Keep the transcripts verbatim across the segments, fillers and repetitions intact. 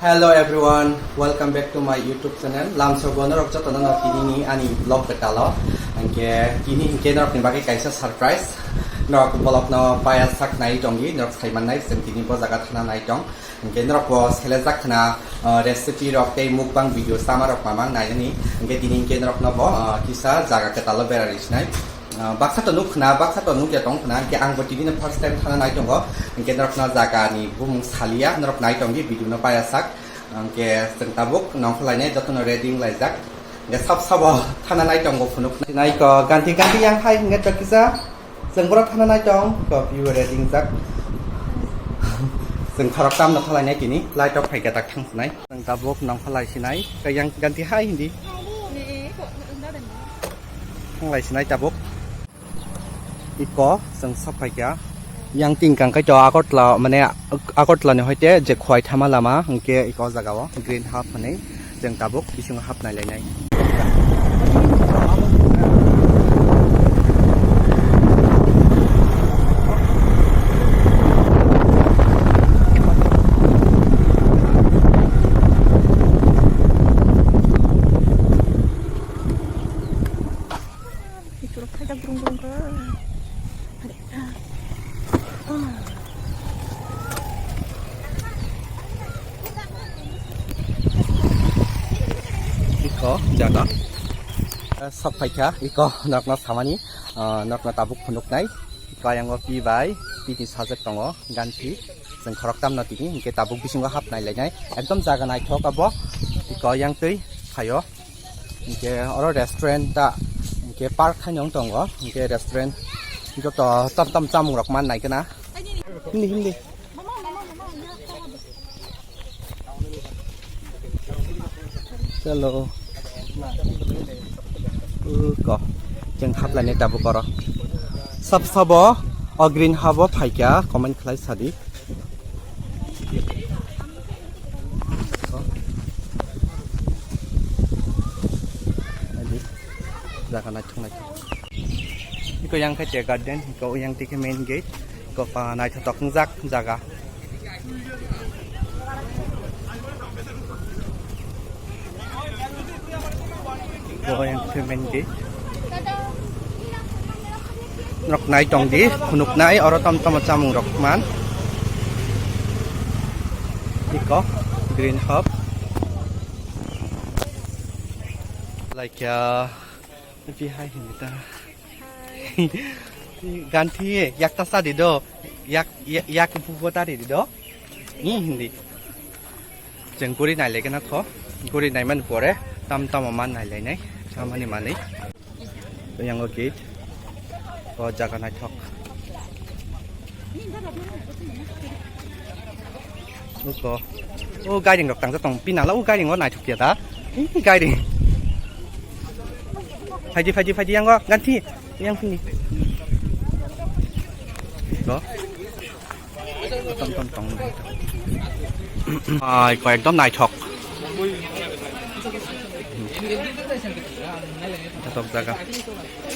Hello everyone, welcome back to my YouTube channel. Lamsok bo norok jotono no tini ni ani vlog betalo. Hingke tini hingke norok ni bagwi kaisa surprise. Norok bolok no paya sak nai tongwi, norok sai mannai, chwng tini bo jaga thana nai tong. Hingke norok bo selejak khna, uh, recipe rok tei mukbang video sama rok mamang nai ni. Hingke tini hingke norok no bo, uh, kisa jaga ketalo berari sinai. Ah, baksa to nuk khna, baksa to nuk ya tong khna, hingke ang bo tini no first time thana nai tongo, hingke norok no jaga ni bumung salia, norok nai tong di video no paya sak, hingke chwng tabuk nongkhor lainai joto no ready wng laijak, hingke sab sabo thana nai tongo phunuk nai ko ganti ganti yang hai hingke to kisa, chwng borok thana nai tong ko view ready wng jak, chwng khorok tam no khalai nai tini light rok phai khe tak thang sinai, chwng tabuk nongkhor lai sinai, yang ganti hai hindi. Thanglai sinai tabuk. Iko chwng sok phaikha. Yang tingkang kaitor Agartala, mane Agartala ni hoite je Khwai thama lama, hwnkhe iko o jaga o Green Hub hwnwi chwng tabuk bisingo hapnai lainai. Ikurok khaijak brung brung khe. Iko jaga. Sok phaikha, iko nokno samani, ah, nokno tabuk phunuknai. Iko ayango pi bai, pi ni sajak tongo, ganti. Chwng khoroktamno tini, hinkhe tabuk bisingo hapnai lainai. Ekdom jaga naithok abo. Iko yang twi phaio. Hinkhe oro restaurant ta, hinkhe park haino wng tongo. Hinkhe restaurant joto tam tam chamung rok man nai khna. Hindi, hindi. Chalo. Ko. Chwng haplainai tabuk oro. Sab sabo o Green Hub o phaikha, comment khlai sadi. Adi, jaga naithok naithok. Iko yang khe tea garden, iko yang tikhe main gate, iko pa naithotok wngjak jaga. Iko yang tikhe main gate. Norok nai tong di, phunuknai, oro tamo tamo chamung rok man. Iko, Green Hub. Like, uh, pi hai hindi ta. Ganthi, yak ta sa di do. Yak, yak, yak bubo ta di do. Ni hindi. Chwng guri nai lai gana kho. Guri nai man pore tam tamo man nai lai nai. Samani manwi. Yang o gate. O jaga naithok. Uko. O gairing rok tangsa tong. Pinala o gairing o naithok ya da. Ih, gairing. Phaidi, phaidi, phaidi yang o. Ganthi. Yang sini. Uko. Tong, tong, tong. Ai, ko ekdom naithok. Naithok jaga.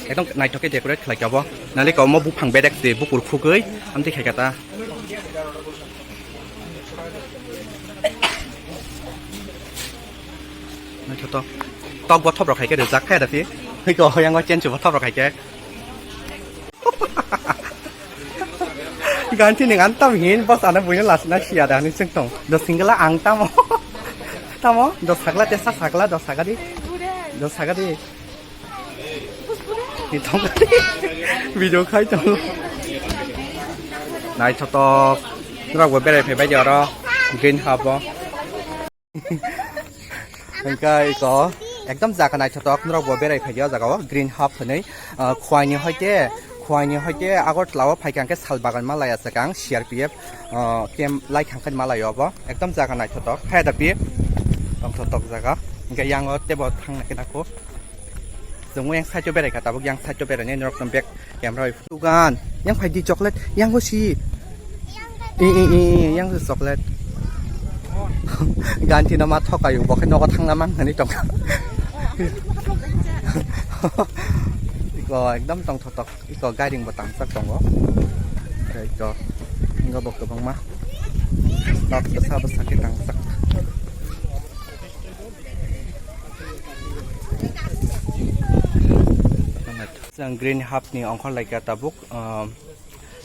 Ekdom naithok khe decorate khlai kha bo. Nali ko mo buphang bedek se bukur khugui, amtwi khai kha ta. Naithotok. Tok bo thop rok khai khe rijak kha da phi. Ko yang o chen chu bo thop rok khai khe. Ganti ning an tam hin bos ana buino lasna sia da ni chwng tong. Do singla ang tamo. Tamo do sagla te sa sagla do sagadi. Do sagadi. Ni tong. Video khai tong. Naithotok. Norok bo berai phai bai di oro. Green Hub o. Hingke iko ekdom jaga naithotok norok bo berai phaidi o jaga o Green Hub hinui, ah, Khowai ni hoite, Khowai ni hoite Agartala o phaikha hingke sal bagan malaya swkang C R P F, ah, camp lai khangkhe malai o bo ekdom jaga naithotok khe da pi tongthotok jaga hingke yang o tebo thang nai khe nangkho. Chwng yang side o berai kha, tabuk yang side o berai nai norok no bag camera bai photo gan. Yang phai di chocolate, yang bo si. I, i, i, i, yang si chocolate. Ganti no ma thokai, bo khe nogo thangna mang nani tong. Iko ekdom tongthotok, iko gairing bo tangsak tongo. Iko, iko bo kwbangma. Nok bwsa bwsa khe tangsak. Chwng Green Hub ni ongkhor laikha tabuk, um,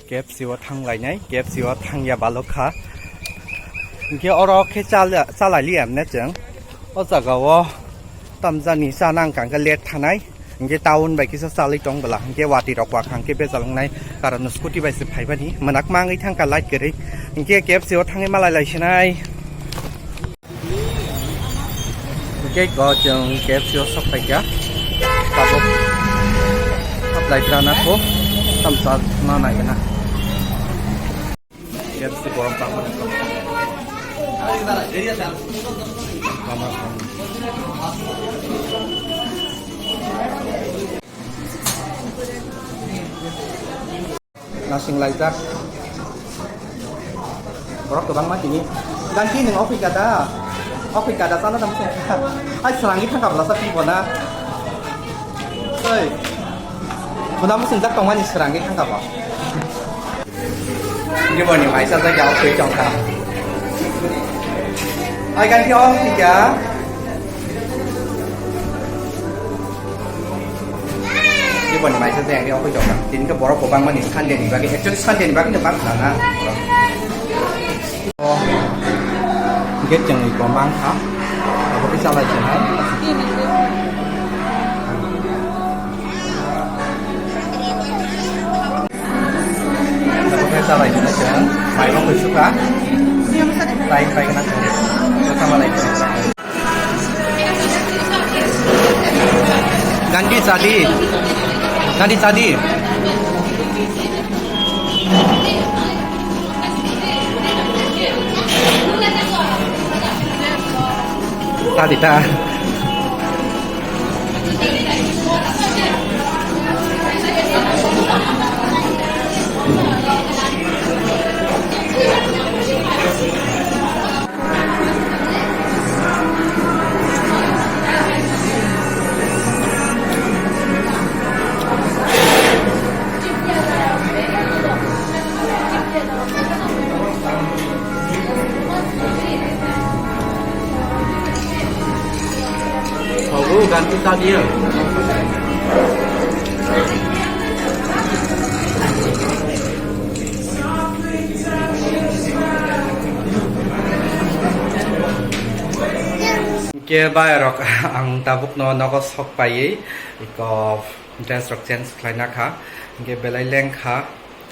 K F C o thang lainai, K F C o thangya balok kha. Hinkhe oro khe chala-, chalai liya hwnwi chwng. O jaga o tamjani chana wngkha hwnkhe late thanai. Hinkhe town bai kisa chalai tong bwla. Hinkhe watwi rok wak hangkhe bejal wngnai. Karon scooty bai se phaibani. Mwnak mangwi thangkha light kwrwi. Hinkhe K F C o thangwi malai laisinai. Hinkhe ko chwng K F C o sok phaikha. Tabuk apply khlana kho. Tamsa ma naigana. K F C borok bangmani. Nasing laijak. Borok kwbangma tini. Gangki nwng office gada. Office gada chana tamo song. Ai srangwi thangkha bwlasa pibo na. Oi. Bwna bwswngjak tongmani srangwi thangkha bo. Giboni maisa jagao twi tongkha. Ai gangki office ga. Jiboni maisa jayangni okoi jokha. Tini khe borok kwbangmani Sunday ni bagwi, actually Sunday ni bagwi no bang khna na. Gate chwng iko mang kha. Abo khe chalai chwng hai. Abo khe chalai chwng hai. Mairok bai sukha. Pai pai khna chwng. Kha malai chwng. Gandhi chadi. Gandhi chadi. Chadi ta. Sogo ganti tadi ya. Hingke bayarok ang tabukno nogo sok paiwi iko dress rok change khlaina kha, hingke belai leng kha.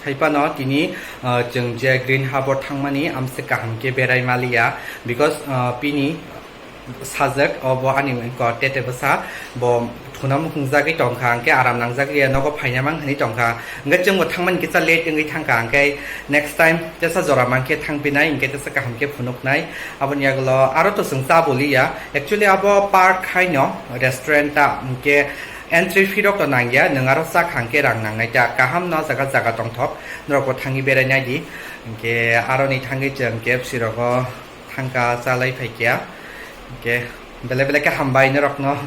Hai phano tini, ah, chwng je Green Hub o thangmani amswk kaham khe berai maliya, because, ah, bini sajwk obo ani ko tete bwsa bo thuna mukhungjagwi tongkha, hingke aram nangjagwi nogo phaina mang hinwi tongkha. Hingke chwngbo thangmani kisa late wngwi thangkha, hingke next time tesa jora mankhe thangphinai, hingke tesa kaham khe phunuknai. Aboni yagulo aro to chwng cha boliya. Actually abo park haino restaurant ta, hingke entry fee rok to nangya, nwng aro cha khangkhe rang nangnai ta. Kaham no jaga jaga tongthok, norokbo thangwi berai naidi. Hingke aroni thangwi chwng K F C rogo thangka chalai phaikya. Hingke belai belai khe hambai norokno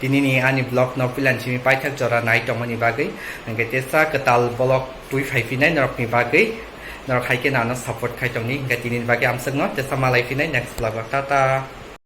tinini ani vlog no puilan simi paithak jora nai tongmani bagwi. Hingke tesa kwtal vlog twi phaiphinai norokni bagwi. Norok hai khe nano support khai tongni. Hingke tinini bagwi amswkno tesa malai phinai next vlog o. Tata.